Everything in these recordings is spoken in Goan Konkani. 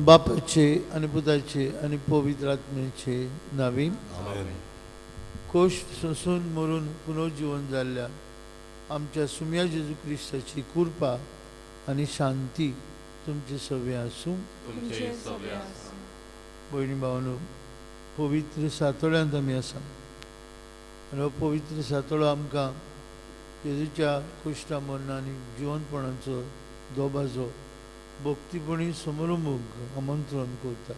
बापाचे आनी पुताचे आनी पवित्र आत्म्याचे नांवी। कोश्ट सोसून मरून पुनर्जीवन जाल्ल्या आमच्या सुम्या जेजू क्रिस्ताची कृपा आनी शांती तुमचे सवे आसूं। भयणी भावांनो, पवित्र सातोळ्यांत आमी आसा आनी हो पवित्र सातोळो आमकां जेजूच्या कुश्टा मरण आनी जिवनपणाचो दोबाजो भक्तीपणी समरमुख आमंत्रण करता।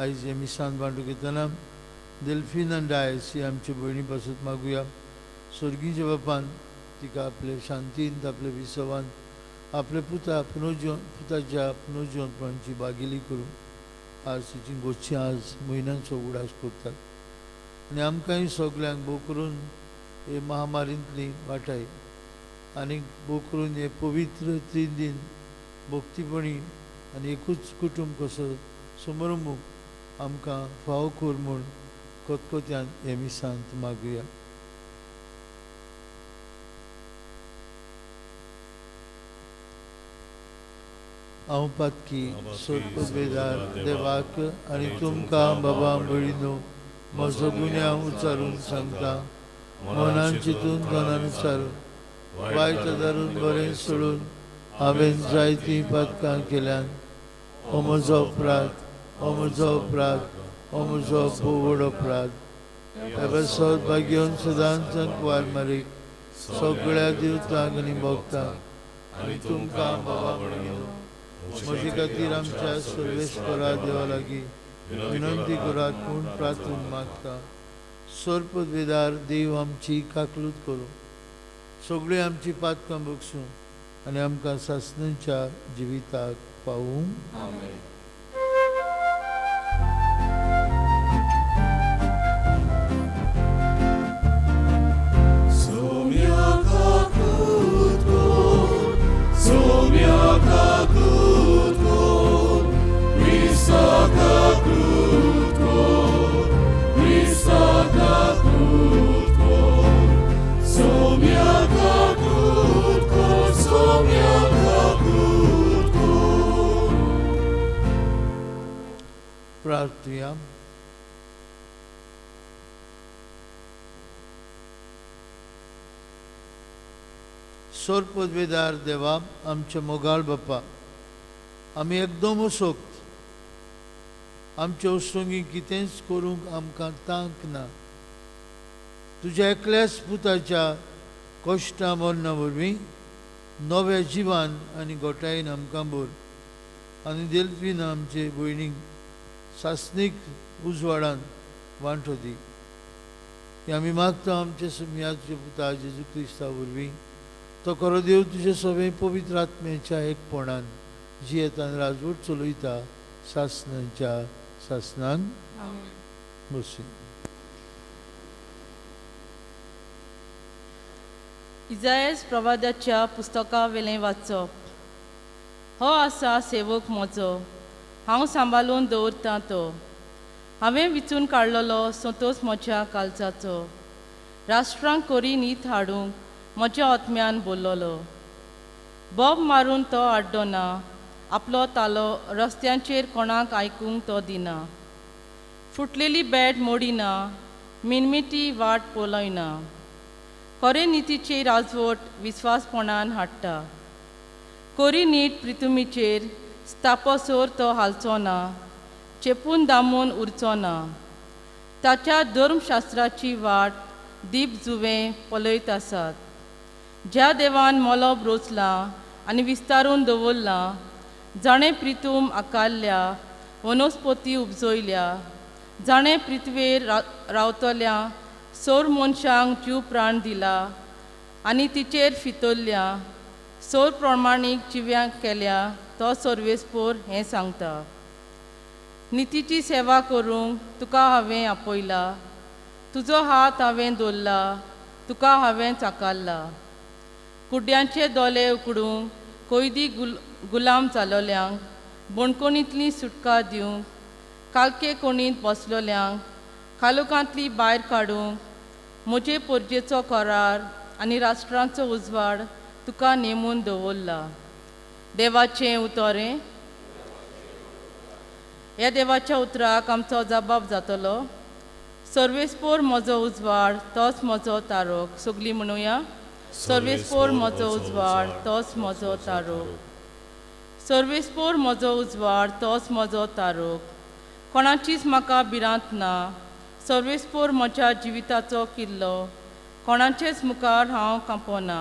आयज हे मिसान बांडू घेतना डेल्फिन आनी डायस ही आमचे भयणी पासत मागुया। स्वर्गीच्या बापान तिका आपले शांतीन, आपले विसवान, आपले पुता पुनर्जीवन पुताच्या पुनर्जीवनपणाची बागेली करून आज तिची गोची आज म्हयन्यांचो उगडास करतात आनी आमकांय सगल्यांक भोव करून हे महामारींतली वाटाय आनी भोव करून हे पवित्र 3 दीन भक्तीपणी आनी एकूच कुटुंब कसो समरमुख आमकां फावो कर म्हूण कोतकोत्यान हे मिसांत मागुया। हांव पातकी सोदपेदार देवाक आनी तुमकां बाबा भयणीनो म्हजो गुन्यांव उच्चारून सांगता। मनान चिंतून तनान उच्चारून वायट धरून बरें सोडून हांवें जायतीं पातकां केल्यान। हो म्हजो अपराध, हो म्हजो अपराध, हो म्हजो भोव अपराध। सद भाग्योन सदांच कुवार मारीक सगळ्या देवतांक आनी भक्तांक आनी तुमकां बाबा भयणीनो म्हजे खातीर आमच्या सर्वेस्परा देवा लागीं विनंती करात म्हूण प्रार्थून मागता। सर्पवेदार देव आमची काकलूत करूं, सगळीं आमची पातकां बगसूं आनी आमकां सासणाच्या जिविताक पावूं। प्रार्थुया। सोरपदवेदार देवा, आमचे मोगाळ बापा, आमी एकदम असोक्त, आमचे उसंगी कितेंच करूंक आमकां तांक ना। तुज्या एकल्याच पुताच्या कश्टां मरणा वरवीं नव्या जिवान आनी गोठायेन आमकां भर आनी देल्फीन आमचे भयणीक सासणीक उजवाडान वांटो दी। हें आमी मागता आमचे सुम्याचे पुता जेजू क्रिस्ता वरवीं। तो खरो देव तुजे सगळे पवित्र आत्म्याच्या एकपणान जियेतान राजवट चलयता सासणाच्या सासणान। बसी। इजायस प्रवादाच्या पुस्तका वेलें वाचप। हो आसा सेवक म्हजो, हांव सांबाळून दवरतां तो। हांवें विचून काडलेलो संतोष म्हज्या कालजाचो। राष्ट्रांक कोरी नीत हाडूंक म्हज्या आत्म्यान बोल्लोलो। बोब मारून तो आड्डना, आपलो तालो रस्त्यांचेर कोणाक आयकूंक तो दिना। फुटलेली बॅट मोडिना, मिनमिटी वाट पळयना। खरे नितीची राजवट विस्वासपणान हाडटा। कोरी नीट प्रितुमीचेर स्थापसोर तो हालचो ना, चेपून दामून उरचो ना। ताच्या धर्मशास्त्राची वाट दीप जुवें पळयत आसात। ज्या देवान मलोब रोचलां आनी विस्तारून दवरलां, जाणें प्रितूम आकारल्या, वनस्पती उपजयल्या, जाणें पृथ्वेर रावतल्या सोर मनशांक जीव प्राण दिला आनी तिचेर फितरल्या, सोर प्रमाणीक जिव्यांक केल्या, तो सर्वेस्पोर हें सांगता। नितीची सेवा करूंक तुका हांवें आपयला, तुजो हात हांवें दवरला, तुका हांवें चाकारला। कुड्ड्यांचे दोले उकडूंक, कोयदी गुलाम जालोल्यांक बणकोणींतली सुटका दिवंक, कालके कोणींत बसलोल्यांक कालोकांतली भायर काडूंक, म्हजे पोरजेचो करार आनी राष्ट्रांचो उजवाड तुका नेमून दवरला। देवाचें उतरें। ह्या देवाच्या उतराक आमचो जबाब जातलो. सर्वेस्पोर म्हजो उजवाड तोच म्हजो तारोक. सगळीं म्हणुया, सर्वेस्पोर म्हजो उजवाड तोच म्हजो तारोक. सर्वेस्पोर म्हजो उजवाड तोच म्हजो तारोक. कोणाचीच म्हाका भिरांत ना. सर्वेस्पोर म्हज्या जिविताचो किल्लो. कोणाचेच मुखार हांव कांपना.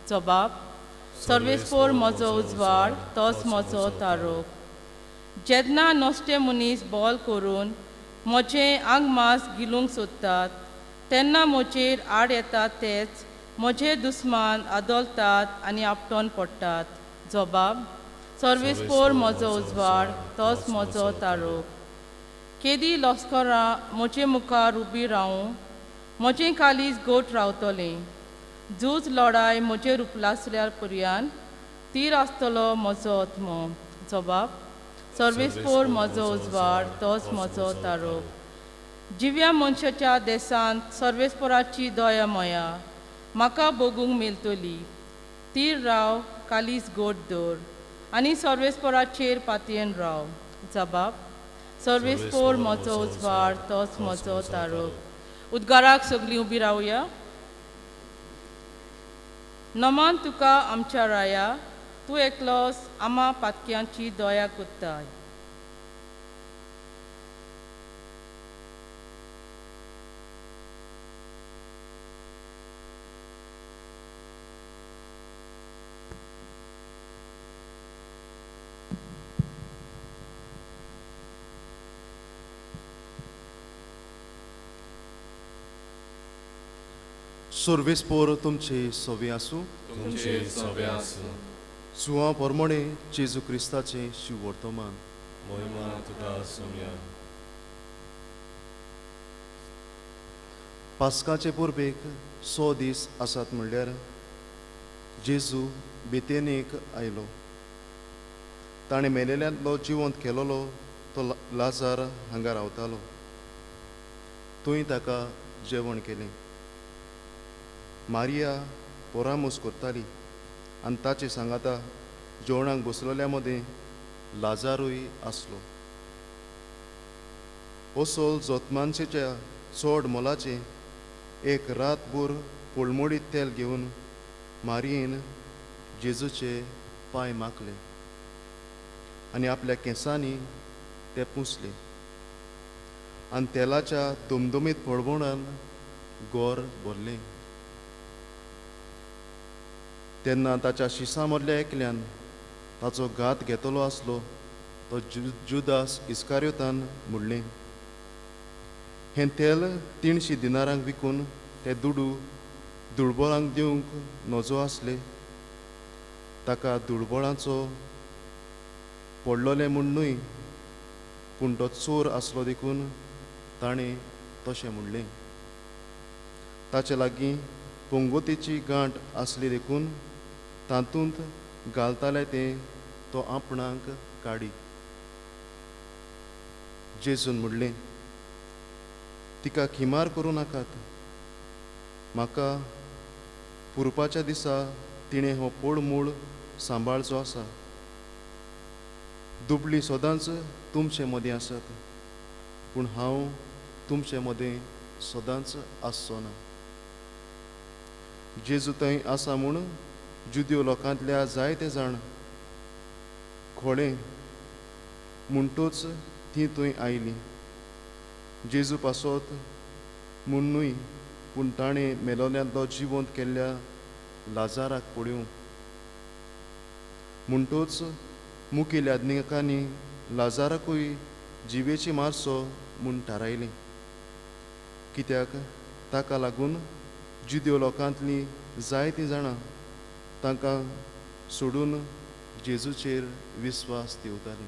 जबाब, सर्वेस्पोर म्हजो उजवाड तोच म्हजो तारोक. जेन्ना नश्टे मनीस बोल करून म्हजें आंग मास गिलूंक सोदतात तेन्ना म्हजेर आड येतात तेच म्हजे दुस्मान आदोलतात आनी आपटोन पडटात. जबाब, सर्वेस्पोर म्हजो उजवाड तोच म्हजो तारोक. केदी लस्करां म्हजे मुखार उबी रावूं, म्हजें कालीज गोट रावतलें. झूज लडाय म्हजेर उपलासल्या पर्यान तीर आसतलो म्हजो आत्मो. जबाब, सर्वेस्पोर म्हजो उजवाड तोच म्हजो तारोक. जिव्या मनशाच्या देशांत सर्वेस्पोराची दया मया म्हाका भोगूंक मेळटली. तीर राव, कालीज गोट दवर आनी सर्वेस्पोराचेर पातयेन राव. जबाब, सर्वेस्पोर म्हजो उजवाड तोच म्हजो तारोक. उद्गाराक सगळीं उबी रावया. नमान तुका आमच्या राया, तूं एकलोच आमा पातक्यांची दया कोत्ताय. सर्वेस्पोर तुमचे सवे आसूं. तुमचे सवे आसूं. जुवां परमणे जेजू क्रिस्ताचें शिववर्तमान. मोहिमा तुका सोम्या. पास्काचे परबेक 100 दीस आसात म्हणल्यार जेजू बेतेनेक आयलो. ताणें मेलेल्यांतलो जिवंत केलोलो तो लाजार हांगा रावतालो. थंय ताका जेवण केलें. मारिया पोरामोस करताली आनी ताचे सांगाता जेवणाक बसलेल्या मदें लाजारूय आसलो. असोल जोतमानशेच्या चड मोलाचें एक रातभर पोळमोडीत तेल घेवन मारियेन जेजूचे पांय माखले आनी आपल्या केंसांनी ते पुसले आनी तेलाच्या दुमदुमीत पळवणान गोर भरलें. तेन्ना ताच्या शिसां मदल्या एकल्यान ताचो घात घेतलो आसलो तो जुदास इस्कारियोतान म्हणलें, हें तेल 300 दिनारांक विकून ते दुडू दुर्बळांक दिवंक नजो आसले. ताका दुर्बळांचो पडलोलें म्हूण न्हय, पूण तो चोर आसलो देखून ताणें तशें म्हणलें. ताचे लागीं पंगोतेची गांठ आसली देखून तातूंत घालताले तें तो आपणाक काडी. जेजून म्हणलें, तिका खिमार करूं नाकात. म्हाका पुरपाच्या दिसा तिणें हो पोळमूळ सांबाळचो आसा. दुबळी सदांच तुमचे मदीं आसात, पूण हांव तुमचे मदीं सदांच आसचो ना. जेजू थंय आसा म्हूण जुदियो लोकांतल्या जायते जाण खोळे म्हणटूच ती थंय आयली. जेजू पासत म्हूण न्हय, पूण ताणें मेलोल्यांतलो जिवंत केल्ल्या लाजाराक पळोवंक. म्हणटूच मुखेल याज्ञिकांनी लाजाराकूय जिवेची मारचो म्हूण थारायलें, कित्याक ताका लागून जुदियो लोकांतलीं जायतीं जाणां तांकां सोडून जेजूचेर विस्वास दवरतालीं.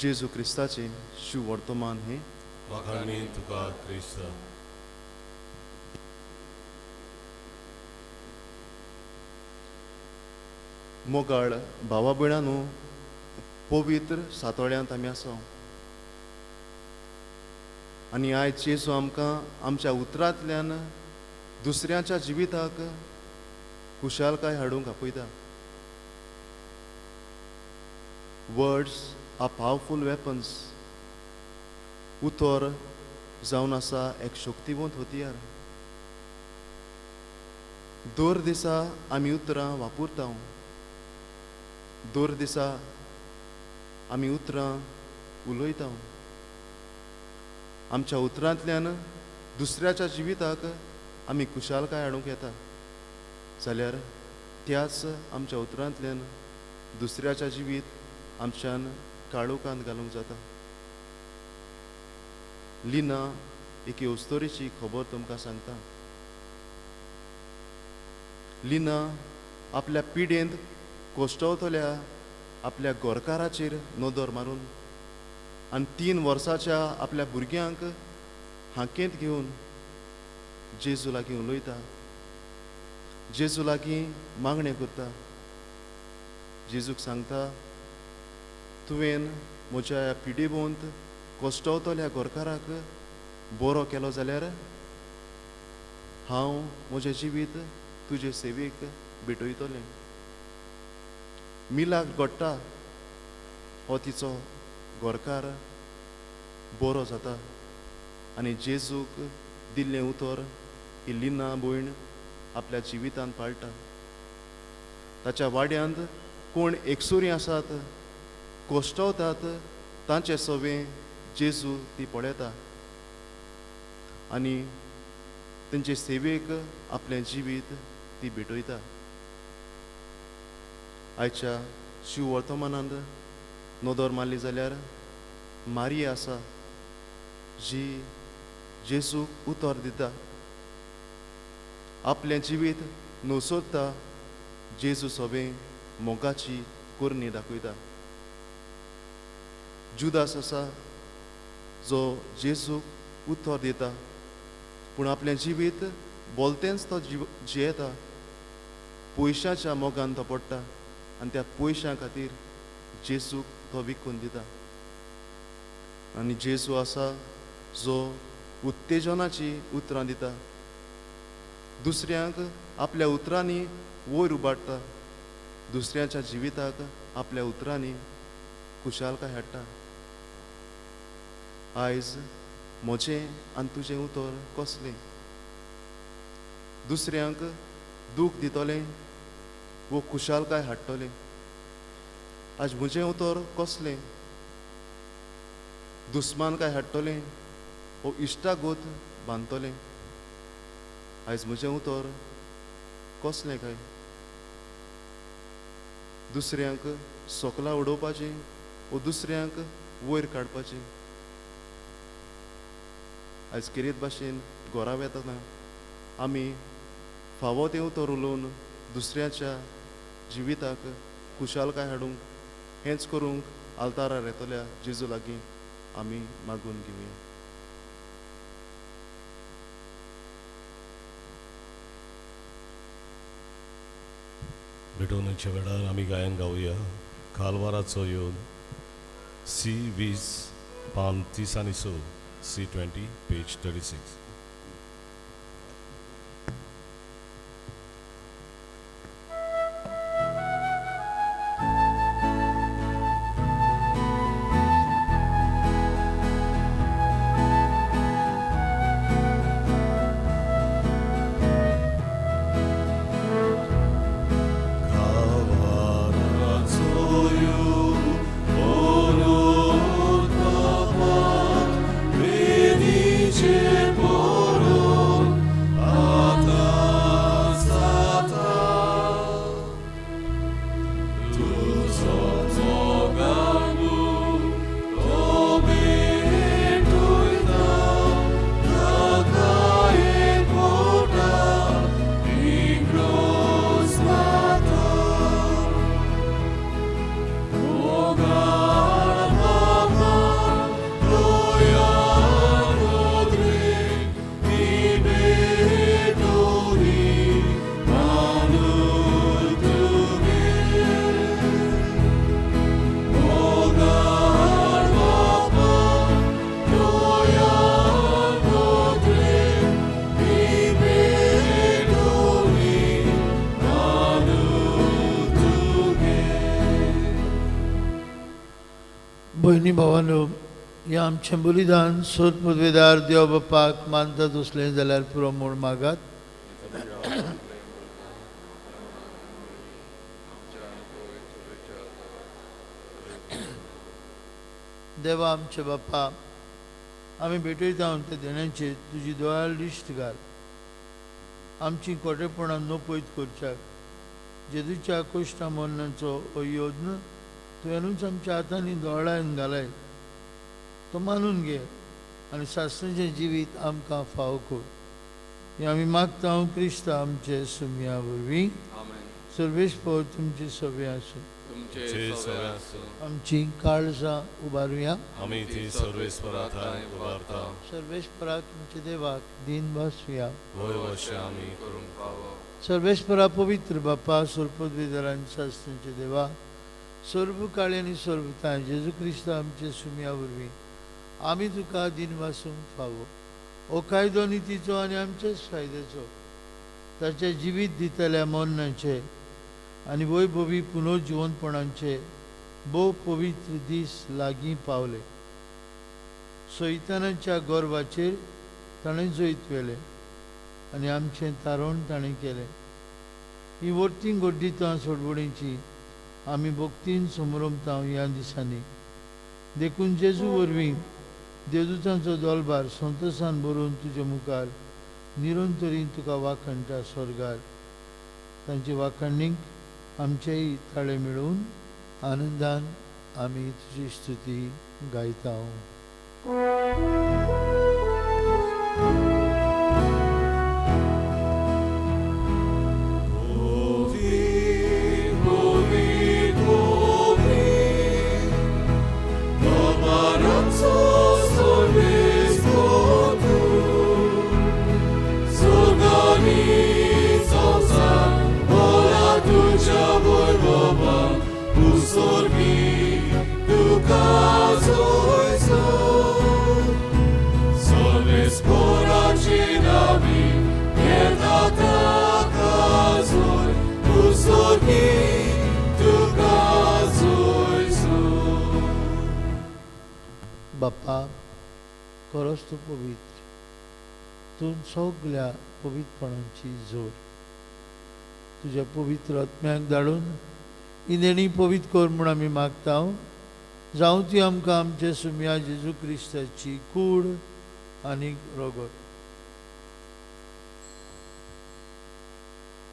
जेजू क्रिस्ताचें शिववर्तमान हें. वाखाणणी तुका क्रिस्त. मोगाळ भावा भयणांनो, पवित्र सातोळ्यांत आमी आसा आनी आयज जेजू आमकां आमच्या उतरांतल्यान दुसऱ्यांच्या जिविताक खुशालकाय हाडूंक आपयता. Words are powerful weapons. उतर जावन आसा एक शक्तिवंत हतियार. दर दिसा आमी उतरां वापरता, दर दिसा आमी उतरां उलयता. आमच्या उतरांतल्यान दुसऱ्याच्या जिविताक आमी खुशालकाय हाडूंक येता, जाल्यार त्याच आमच्या उतरांतल्यान दुसऱ्याच्या जिवीत आमच्यान काळोखांत घालूंक जाता. लिना एके अस्तोरेची खबर तुमकां सांगता. लिना आपल्या पिडेंत कोश्टवतल्या आपल्या गोरकाराचेर नदर मारून आनी 3 वर्साच्या आपल्या भुरग्यांक हांकेंत घेवन जेजू लागीं उलयता, जेजू लागीं मागणें करता. जेजूक सांगता, तुवें म्हज्या ह्या पिडेवंत कोश्टवतल्या गोरकाराक बरो केलो जाल्यार हांव म्हजें जिवीत तुजे सेवेक भेटयतलें. मिलाक घडटा हो तिचो गोरकार बरो जाता आनी जेजूक दिल्लें उतर ही लिना भयण आपल्या जिवितांत पाळटा. ताच्या वाड्यांत कोण एकसुरी आसात, कोश्टवतात, तांचे सवे जेजू ती पळयता आनी तेंचे सेवेक आपलें जिवीत ती भेटयता. आयच्या शिव वर्तमानांत नदर मारली जाल्यार मारिया आसा जी जेजूक उतर दिता, आपलें जिवीत नसोदता, जेजू सोबें मोगाची करणी दाखयता. जुदास आसा जो जेजूक उतर दिता, पूण आपलें जिवीत बोलतेंच तो जियेता. पयशाच्या मोगान तो पडटा आनी त्या पयशां खातीर जेजूक तो विकून दिता. आनी जेजू आसा जो उत्तेजनाची उतरां दिता, दुसऱ्यांक आपल्या उतरांनी वयर उबाडटा, दुसऱ्यांच्या जिविताक आपल्या उतरांनी खुशालकाय हाडटा. आयज म्हजें आनी तुजें उतर कसलें? दुसऱ्यांक दूख दितलें वो खुशालकाय हाडटलें? आज म्हजें उतर कसलें? दुस्मानकाय हाडटलें वो इश्टागत बांदतलें? आयज म्हजें उतर कसलें काय? दुसऱ्यांक सोकला उडोवपाचें वो दुसऱ्यांक वयर काडपाचें? आयज खेरीत भाशेन घरा वेतना आमी फावो तें उतर उलोवन दुसऱ्याच्या जिविताक खुशालकाय हाडूंक, हेंच करूंक आल्तारार येतल्या जेजू लागीं आमी मागून घेवया. भेटवणेच्या वेळार आमी गायन गावया. कालवाराचो येवन सी 20 पान 30 आनी 6, C 20 page 36. J. भयणी भावांनो, हें आमचें बलिदान सोद पदवेदार देव बापाक मानता तसलें जाल्यार पुरो म्हूण मागात. देवा आमचे बापा, आमी भेटयता त्या देण्याचेर तुजी दोळ्यार दिश्ट घाल. आमची कोटेपणां नपयत करच्याक जेजूच्या कोश्टा मरणाचो हो यत्न तुवेंनूच आमच्या हातांनी दोळ्यान घालाय, तो मानून घे आनी सासणाचें जिवीत आमकां फावो कर. हें आमी मागता क्रिस्त आमचे सुमया वरवीं. सर्वेस्पर तुमचे सवे आसूं. आमची काळजां उबारुया. आमी ती सर्वेस्परा ठांय उबारता. सर्वेस्परा तुमच्या देवाक दीन भासुया. आमी करूंक फावो. सर्वेस्परा पवित्र बापा, सर्वपदवीधरांनी शास्त्रांचे देवा, सर्व काळी आनी सर्वताय जेजू क्रिस्त आमचे सुमया वरवीं आमी तुका दीन भासूंक फावो. हो कायदो नितीचो आनी आमचेच फायद्याचो, ताचें जिवीत दितल्या मरणाचें आनी वैभवी पुनर्जिवनपणाचे भोव पवित्र दीस लागीं पावले. सैतानाच्या गर्वाचेर ताणें जैत व्हेलें आनी आमचें तारण ताणें केलें. ही वर्तीं गड्डितां सोडवणीची आमी भक्तीन समरमता ह्या दिसांनी. देखून जेजू वरवीं देवदूतांचो दोलबार संतोसान भरून तुजे मुखार निरंतरीन तुका वाखणटा स्वर्गार. तांचे वाखणीक आमचेय ताळे मेळून आनंदान आमी तुजी स्तुती गायता. बाप्पा, खरोच तूं पवित्र, तूं सगल्या पवित्रपणाची जोड. तुज्या पवित्र आत्म्याक धाडून ही देणी पवित्र कर म्हूण आमी मागता. जावं ती आमकां आमचे सुमया जेजू क्रिस्ताची कूड आनी रगत.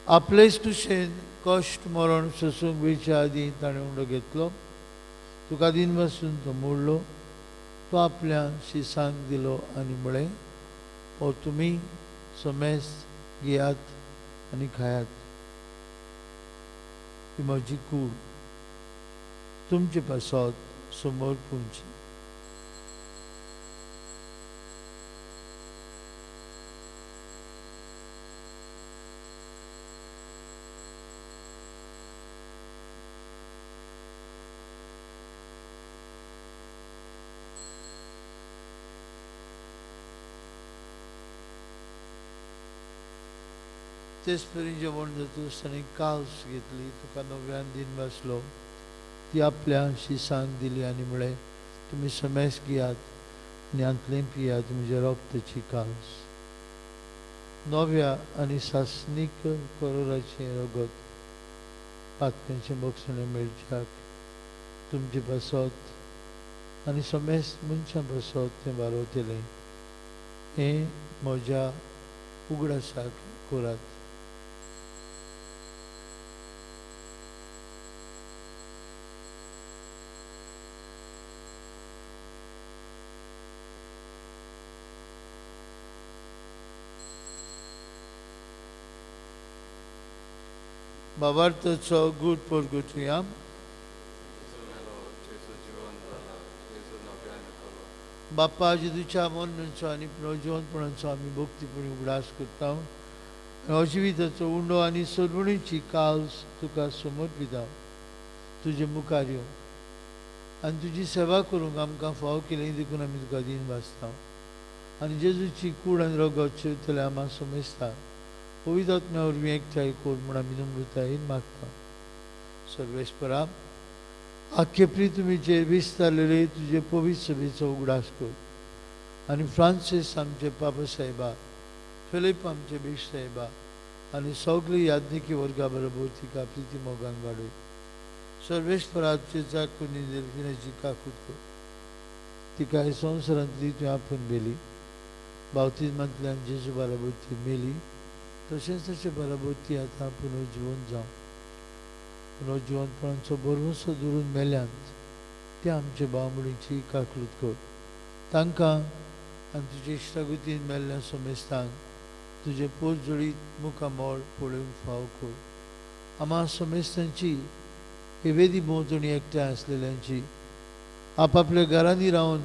आपलेच कुशेन कश्ट मरण सोसूंक वेच्या आदीं ताणें उंडो घेतलो, तुका दीन बसून तो मोडलो, तो आपल्या शिसांक दिलो आनी म्हळें, हो तुमी समेस घेयात आनी खायात, ही म्हजी कूड तुमचे पासत समोर पुंची. तेच परी जेवण जातूच ताणें काल्स घेतली, तुका नव्यान दीन बसलो, ती आपल्या शिसांक दिली आनी म्हळें, तुमी समेस घेयात आनी हांतलें पियात, म्हज्या रक्ताची काल्स, नव्या आनी सासणीक करोराचें रगत पातकांचें बक्षणें मेळच्याक तुमचे पासत आनी समेस मनशां पासत तें बारवतलें. हें म्हज्या उगडासाक करात. भावार्थाचो गूट परगटुया. बाप्पा, जेजूच्या मरणाचो आनी पुनर्जिवनपणाचो आमी भक्तीपणी उगडास करता. अजिविताचो उंडो आनी सरवणीची काल्स तुका समर्पिता. तुजे मुखार येवन आनी तुजी सेवा करूंक आमकां फावो केली देखून आमी तुका दीन भासता. आनी जेजूची कूड आनी रगत शेवतले आमकां समजता. पवित्र आत्म्या वरवीं एकठांय कर म्हूण आमी नम्रतायेन मागता. सर्वेस्परा, आख्खे पृथ्वीचेर विस्तारलेले तुजे पवित्र सभेचो उगडास कर आनी फ्रांसीस आमचे पापा साहेबा, फिलीप आमचे बीश साहेबा आनी सगळी याज्ञिकी वर्गा बरोबर तिका प्रिती मोगान वाडय। सर्वेस्पराचे चाकुनी देल्फिनाची काकूत कर। तिका हे संवसारांतली तुवें आपूण मेली, बावतिज्मांतल्यान जेजू बरोबर ती मेली, तशेंच ताचे बरोबर ती आतां पुनर्जिवन जावं। पुनर्जिवनपणाचो भरवंसो दवरून मेल्यांत त्या आमच्या भावभयणीची काकूत कर। तांकां आनी तुजे इश्टागतीन मेल्ल्या समेस्तांक तुजें पोरजोळीत मुखामळ पळोवंक फाव कर। आमा समेस्तांची हे वेदी भोंवतणी एकठांय आसलेल्यांची, आपापल्या घरांनी रावन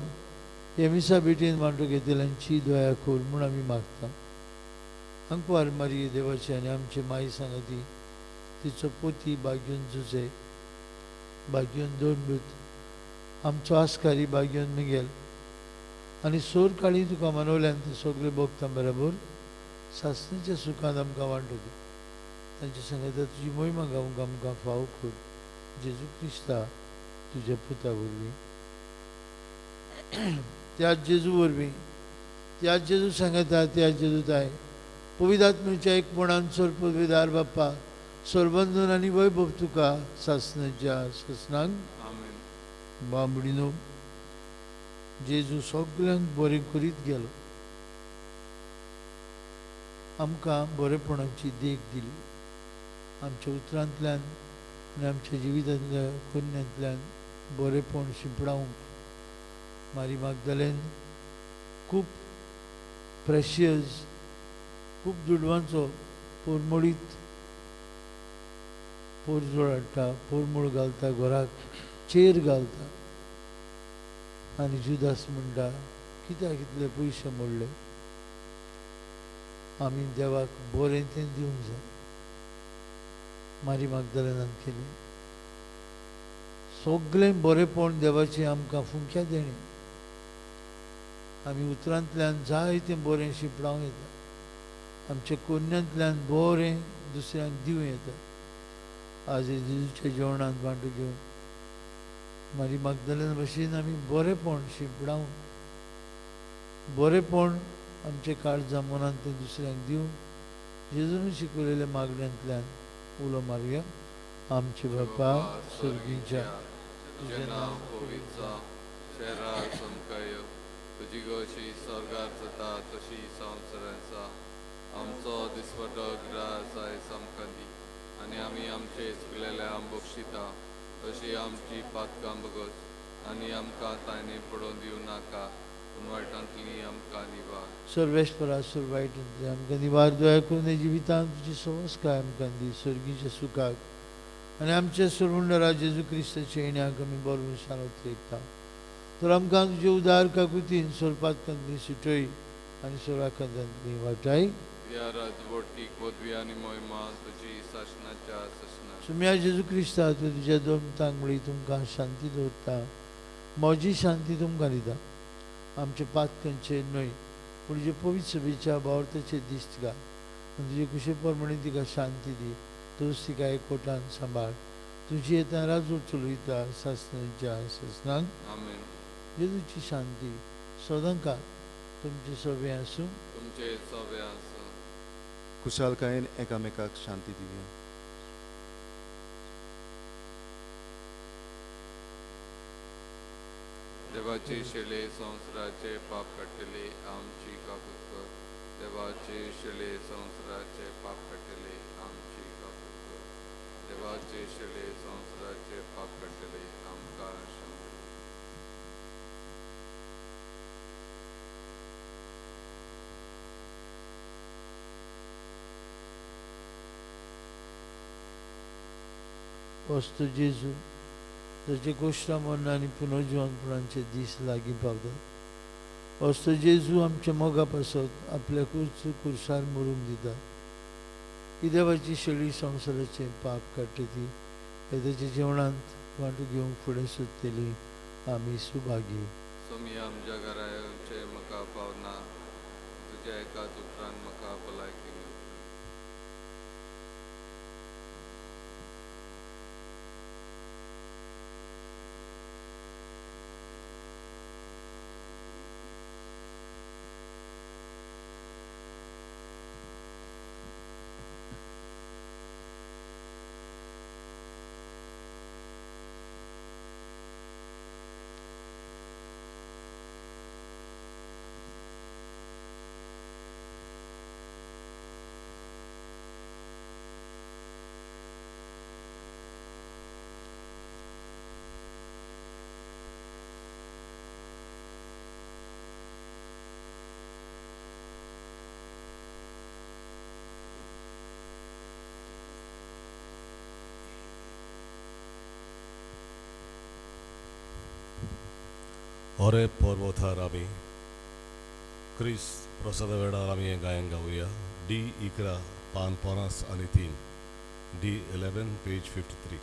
हे मिसा भेटेन वांटो घेतल्यांची दया कर म्हूण आमी मागता। अंकवार मारी देवाची आनी आमचे माई सांगाती तिचो पोती बाग्योन जुजे, बाग्योन दोनबूत, आमचो आस्कारी बाग्योन मिगेल आनी सोर काळी तुका मनवल्यान ते सगळे भोगता बरोबर सासणीच्या सुखान आमकां वांटो दी। तांचे सांगता तुजी मोहिमा गावंक आमकां फाव कर। जेजू क्रिस्ता तुज्या पुता वरवीं, त्या जेजू वरवीं, त्या जेजू सांगता, त्या जेजू ताय पवित्र आत्म्याच्या एकपणान सोर बाप्पा सोरबंधन आनी वैभव तुका सासणाच्या सासणाक। बाबडीनो, जेजू सगल्यांक बरें करीत गेलो, आमकां बरेपणाची देख दिली। आमच्या उतरांतल्यान आनी आमच्या जिवितांतल्या करण्यांतल्यान बरेपण शिंपडावंक मारी मागदालेन खूब प्रेशियस, खूब दुडवांचो पोरमोळीत पोरजोळ हाडटा, पोरमोळ घालता, घराक चेर घालता आनी जुदास म्हणटा कित्याक इतले पयशे मोडले, आमी देवाक बरें तें दिवंक जाय। मारी मागदालेनान केलें सगळें बरेपण देवाचें आमकां फुंक्या देणें। आमी उतरांतल्यान जायतें बरें शिंपडावंक येता, आमच्या कोन्यांतल्यान बरें दुसऱ्यांक दिवं येता। आज जेजूच्या जेवणांत वांटो घेवन मारी मागदालेना भशेन आमी बरेपण शिंपडावन, बरेपण आमच्या काळजा मनांत तें दुसऱ्यांक दिवन जेजून शिकवलेल्या मागण्यांतल्यान उलो मारया। आमचे बापा सर्गीच्या, तुजें नांव पवित्र जावं, तुजें राज आमकां येवं, तुजी गोशी स्वर्गार जाता तशी संवसारांत जावं। आमचो दिसवडो ग्रास आयज आमकां दी आनी आमी आमचे चुकलेल्यांक बक्षिता तशी आमची पातकां बगस आनी आमकां तांणी पडोवन दिवं नाका, पूण वायटांतली आमकां निवार। सर्वेस्परा सोर वायटांतली आमकां निवार। दया करून जिवितांत तुजी संस्कार आमकां दी, सर्गीच्या सुखाक आनी आमच्या सोडवणदारा जेजू क्रिस्ताच्या येण्याक आमी बरोवन शांत लेखता। तर आमकां तुजे उदार काकुतीन सोरपातकांतली सुटय आनी सोराकांतली वाटाय। सुम्या जेजू क्रिस्ता, तूं तुज्या दोन तांगडी तुमकां शांती दवरता, म्हजी शांती तुमकां दिता। आमचे पातकांचे न्हय पूण तुजे पवित्र सभेच्या भावार्थाचे दिश्ट घाल आनी तुजे कुशे प्रमाणे तिका शांती दी। तूंच तिका एकवटान सांबाळ, तुजी येता राजू चलयता सासणाच्या सासणाक। जेजूची शांती सदांकाळ तुमचे सगळे आसूं। तुमचे सगळे आसूं। खुशालकायेन एकामेकाक शांती दिवया। देवाची शिले संवसाराचे पाप काडटले आमची काकूत कर। देवाची शिले संवसाराचे पाप काडटले आमची काकूत कर। देवाची शिले संवसाराचे पाप काडटले आमकां शांती। वस्तू जेजू ताचे कोश्टा मरण आनी पुनर्जिवनपणाचे दीस लागीं पावतात। वस्तू जेजू आमच्या मोगा पासत आपल्या कुर्सार मरूंक दिता। ही देवाची शेळी संवसाराचें पाप काडटा ती हे ताच्या जेवणांत वांटो घेवंक फुडें सोदतली आमी सुभागी। सोमी आमच्या घरा येवचें म्हाका पावना, तुज्या एकाच उपरांत म्हाका भलायकी मेळटा। होरेब पर्वतार आमी क्रिस्त प्रसादा वेळार आमी हें गायन गावया. डी 11 पान 53, डी 11 पेज 53.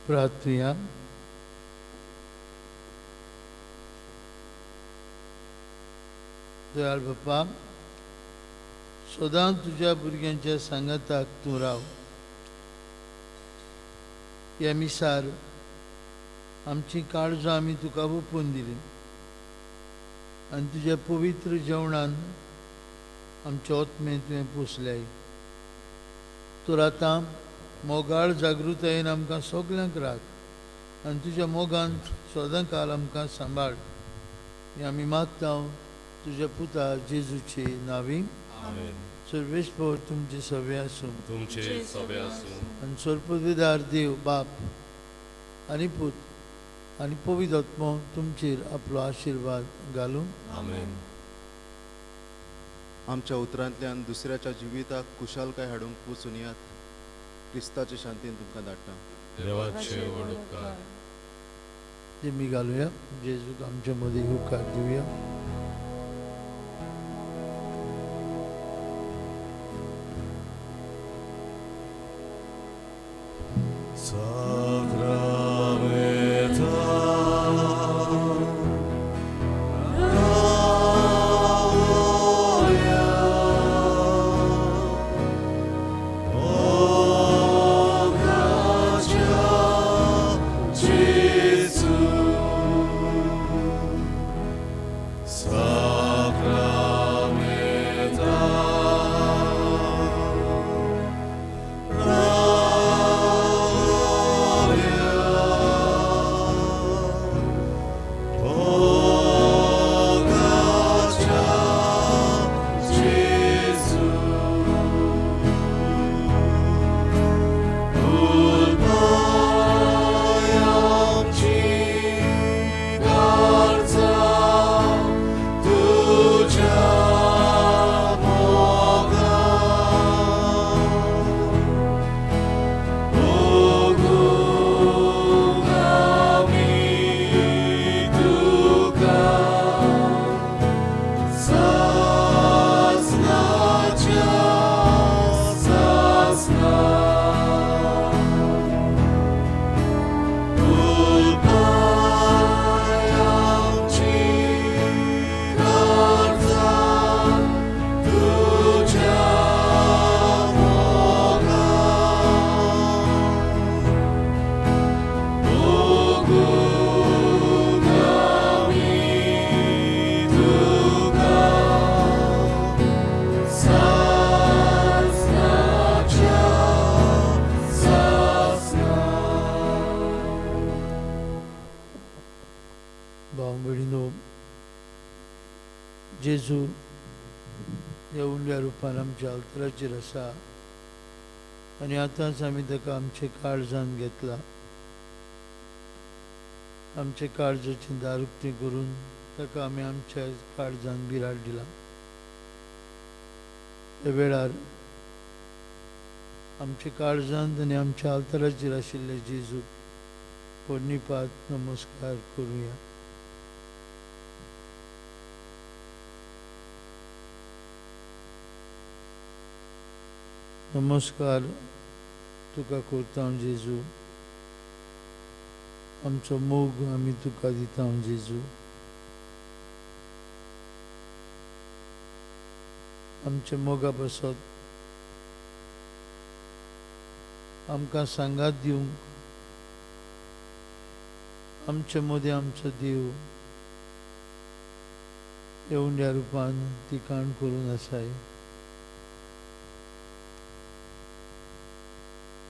प्रार्थुया. दयाळ बापा, सदां तुज्या भुरग्यांच्या सांगाताक तूं राव. ह्या मिसार आमची काळजां आमी तुका ओंपून दिली आनी तुज्या पवित्र जेवणान आमचे आत्मे तुवें पोसल्याय. तर आतां मोगाळ जागृतायेन आमकां सगल्यांक राख आनी तुज्या मोगान सदां काल आमकां सांबाळ. हें आमी मागता तुज्या पुता जेजूचे नांवी. सर्वेस्पर तुमचे सवे आसूं, तुमचे सवे आसूं. आनी सर्पविदार देव बाप आनी पूत आनी पवित्र आत्मो तुमचेर आपलो आशिर्वाद घालूं. आमेन. आमच्या उतरांतल्यान दुसऱ्याच्या जिविताक कुशालकाय हाडूंक वचून क्रिस्ताचे शांतीन तुमकां धाडटा. देवाचे व्हड उपकार. जेमी घालुया. जेजूक आमच्या मदीं उपकार दिवया. Sacramenta. जेजू ह्या उंड्या रुपान आमच्या अल्तराचेर आसा आनी आतांच आमी ताका आमचे काळजान घेतला. आमचे काळजाचें दार उक्तें करून ताका आमी आमच्या काळजान बिराड दिला. त्या वेळार आमच्या काळजांत आनी आमच्या अल्तराचेर आशिल्ले जेजूक प्रणिपात नमस्कार करुया. नमस्कार तुका करता जेजू, आमचो मोग आमी तुका दिता जेजू. आमच्या मोगा पासत आमकां सांगात दिवंक आमचे मदें आमचो देव येवंड्या रुपान तिकाण करून आसाय.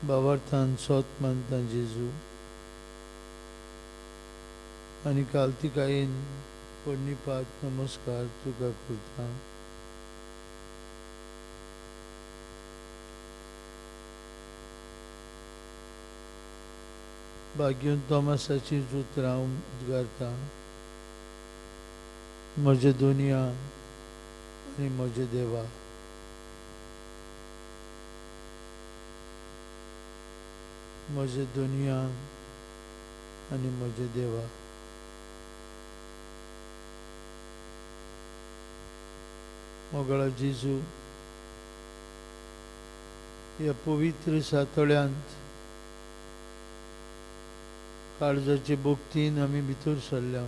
बाबार्थान सोत मानता जेजू आनी कालतिकायेन प्रणिपात नमस्कार तुका करता. भाग्योन तोमासाची उतरां हांव उद्गारता, म्हजे दुनिया आनी म्हजे देवा. म्हजे दुनिया आनी म्हजे देवा. मोगळा जेजू, ह्या पवित्र सातोळ्यांत काळजाचे भक्तीन आमी भितर सरल्या.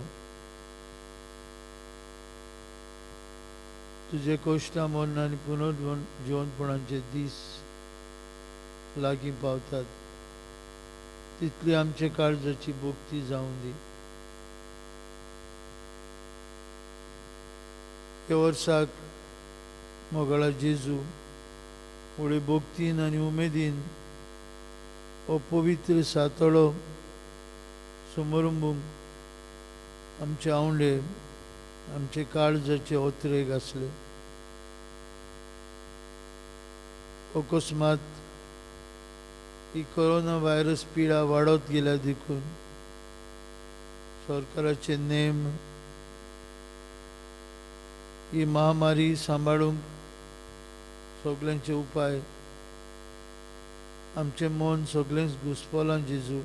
तुजे कोश्टा मर्ण आनी पुनर्जिवनपणाचे दीस लागीं पावतात तितली आमचे काळजाची भक्ती जावं दी. ह्या वर्साक मोगळा जेजू व्हडे भक्तीन आनी उमेदीन हो पवित्र सातोळो समरंबूंक आमचे आवंडे आमचे काळजाचे ओतरेक आसले. अकस्मात ही कोरोना व्हायरस पिडा वाडत गेल्या देखून सरकाराचे नेम ही महामारी सांबाळूंक सगल्यांचे उपाय आमचें मन सगळेंच घुस्पलां जेजू.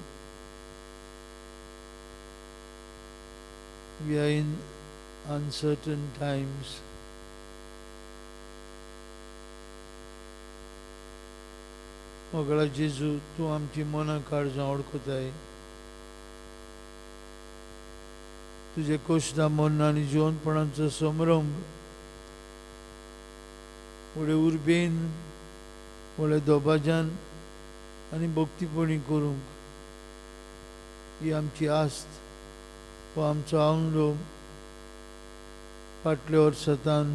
We are in uncertain times. मोगळा जेजू, तूं आमची मनां काळजां वळखताय. तुजे कोश्टा मर्ण आनी जिवनपणाचो संभ्रम व्हडे उर्बेन व्हडे दोबाज्यान आनी भक्तीपणी करूंक ही आमची आस्त हो आमचो आवंडो. फाटल्या वर्सांतान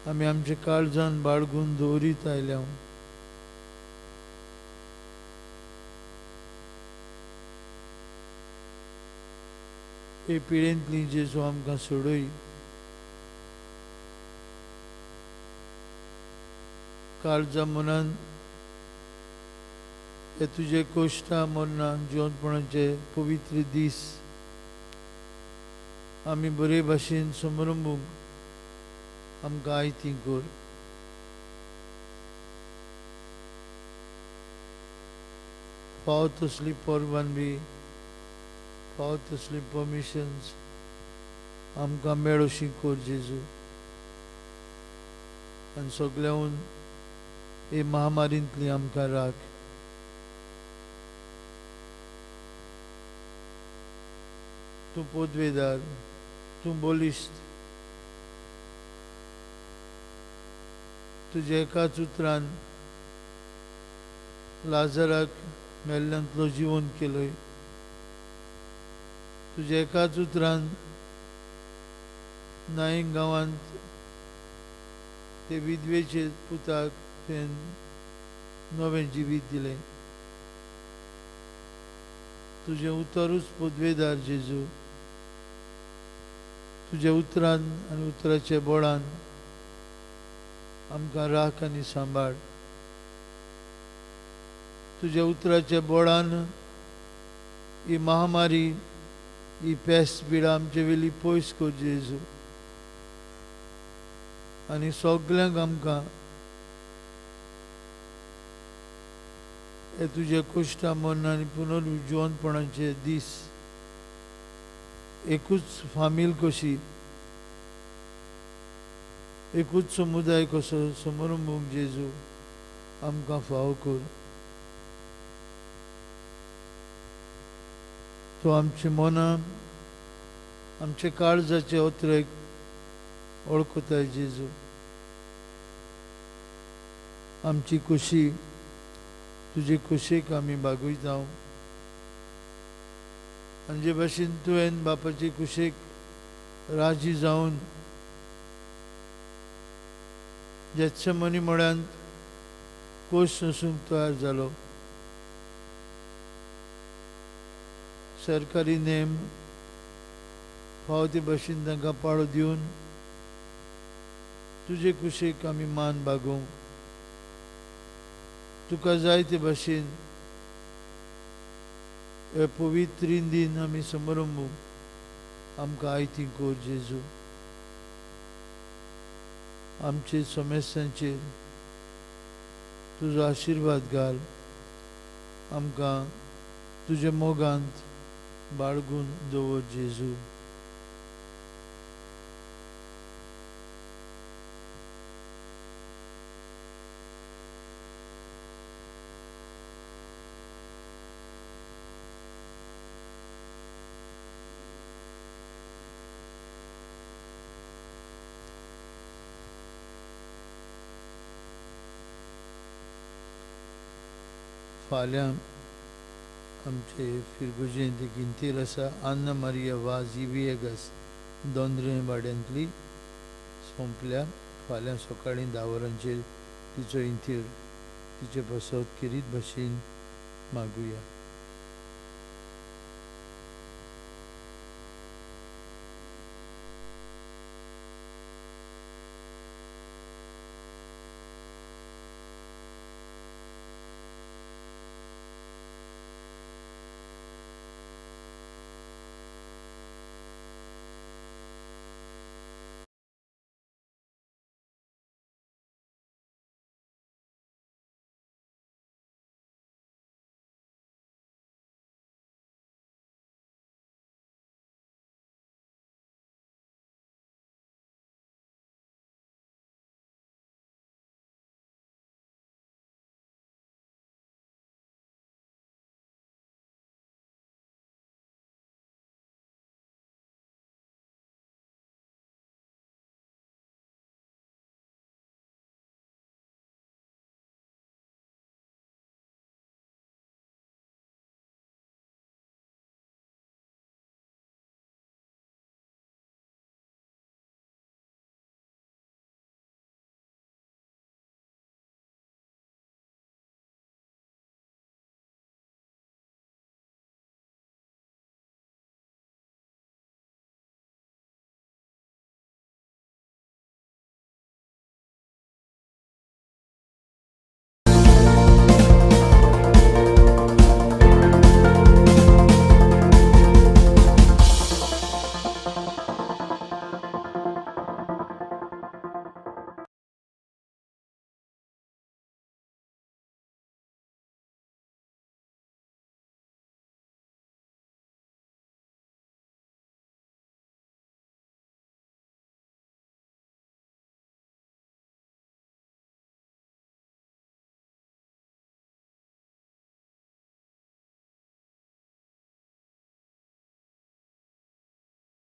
आमी आमच्या काळजान बाळगून दवरीत आयल्या. हे पिळेंतली जेजू आमकां सोडय. काळजा मनान हे तुजे कोश्टा मरणान जिवनपणाचे पवित्र दीस आमी बरे भाशेन समरंबूंक आमकां आयती कर. फावो तसली परवानगी, फावो तसली परमिशन्स आमकां मेळोशी कर जेजू. आनी सगळ्याहून हे महामारींतली आमकां राख. तूं पदवेदार, तूं बलिश्ट. तुज्या एकाच उतरान लाजराक मेल्ल्यांतलो जिवन केलोय. तुज्या एकाच उतरान नायक गांवांत ते विधवेचे पुताक तुवें नवें जिवीत दिलें. तुजें उतरूच पदवेदार जेजू. तुज्या उतरान आनी उतराच्या बोळान आमकां राख आनी सांबाळ. तुज्या उतराच्या बोळान ही महामारी, ही पेस्ट पिडा आमचे वेली पयस कर जेजू. आनी सगल्यांक आमकां हे तुज्या कुश्टा मर्ण आनी पुनर्जिवनपणाचे दीस एकूच फामील कशी, एकूच समुदाय कसो समारंभूंक जेजू आमकां फावो कर. तो आमचे मनां, आमचे काळजाचे ओतरेक वळखताय जेजू. आमची खुशी तुजे खुशेक आमी बागयता. आनी जे भाशेन तुवें बापाचे कुशेक राजी जावन जेत्सेमनी म्हळ्यान कोश सोंसूंक तयार जालो, सरकारी नेम फावो ते भाशेन तांकां पाळो दिवन तुजे कुशेक आमी मान बागोवंक, तुका जाय ते भाशेन हे पवित्र दिन आमी समारंभूंक आमकां आयती कर जेजू. आमचे समस्यांचेर तुजो आशिर्वाद घाल, आमकां तुज्या मोगांत बाळगून दवर जेजू. फाल्यां आमचे फिरगुजेंत गिंतीर आसा आन्ना मारिया वाज इविएगस दोंद्रे वाड्यांतली सोंपल्या. फाल्यां सकाळीं 10 वरांचेर तिचो इंतीर तिचे पासत खेरीत भाशेन मागुया.